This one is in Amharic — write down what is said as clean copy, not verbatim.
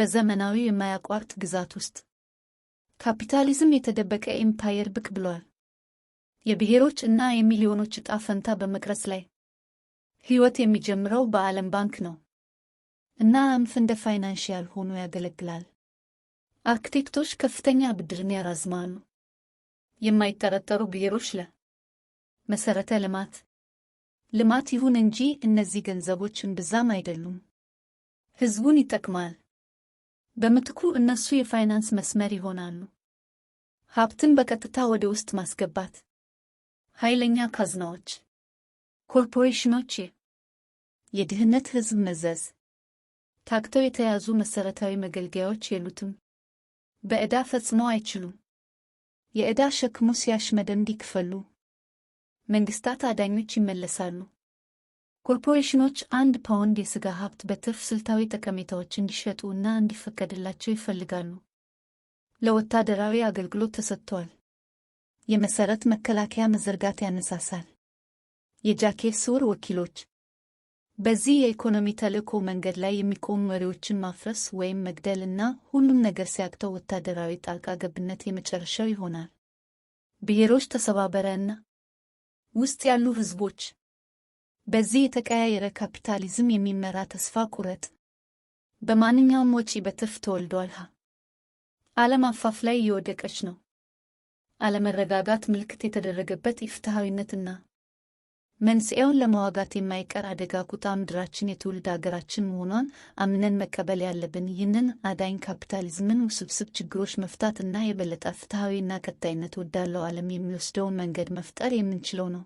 በዘመናዊ የማያቋርጥ ግዛት ውስጥ ካፒታሊዝም የተደበቀ ኢምፓየር ብቅ ብሏል። የብሔሮች እና የሚሊዮኖች ዕጣ ፈንታ በመቅረጽ ላይ። ሕይወት የሚጀምረው በዓለም ባንክ ነው እና IMF እንደ financial ሆኖ ያገለግላል። አርክቴክቶች ከፍተኛ ብድርን ያራዝማሉ። የማይጠረጠሩ ብሔሮች ለመሰረተ ልማት ልማት። ይሁን እንጂ እነዚህ ገንዘቦች እምብዛም አይደሉም። ሕዝቡን ይጠቅማል። በምትኩ እነሱ የፋይናንስ መስመር ይሆናሉ። ሀብትን በቀጥታ ወደ ውስጥ ማስገባት። ኃይለኛ ካዝናዎች፣ ኮርፖሬሽኖች፣ የድህነት ሕዝብ መዘዝ። ታግተው የተያዙ መሠረታዊ መገልገያዎች የሉትም። በዕዳ ፈጽመው አይችሉም። የዕዳ ሸክሙ ሲያሽመደምድ ይክፈሉ። መንግስታት አዳኞች ይመለሳሉ። ኮርፖሬሽኖች 1 ፓውንድ የሥጋ ሀብት በትርፍ ስልታዊ ጠቀሜታዎች እንዲሸጡ እና እንዲፈቀድላቸው ይፈልጋሉ። ለወታደራዊ አገልግሎት ተሰጥቷል። የመሠረት መከላከያ መዘርጋት ያነሳሳል። የጃኬት ስውር ወኪሎች በዚህ የኢኮኖሚ ተልዕኮ መንገድ ላይ የሚቆሙ መሪዎችን ማፍረስ ወይም መግደል እና ሁሉም ነገር ሲያቅተው ወታደራዊ ጣልቃ ገብነት የመጨረሻው ይሆናል። ብሔሮች ተሰባበረ እና ውስጥ ያሉ ህዝቦች በዚህ የተቀያየረ ካፒታሊዝም የሚመራ ተስፋ ቁረጥ በማንኛውም ወጪ በትርፍ ተወልዷል። ዓለም አፋፍ ላይ እየወደቀች ነው። አለመረጋጋት ምልክት የተደረገበት ኢፍትሐዊነትና መንስኤውን ለመዋጋት የማይቀር አደጋ ቁጣ ምድራችን የትውልድ አገራችን መሆኗን አምነን መቀበል ያለብን ይህንን አዳኝ ካፒታሊዝምን ውስብስብ ችግሮች መፍታት እና የበለጠ ፍትሐዊና ቀጣይነት ወዳለው ዓለም የሚወስደውን መንገድ መፍጠር የምንችለው ነው።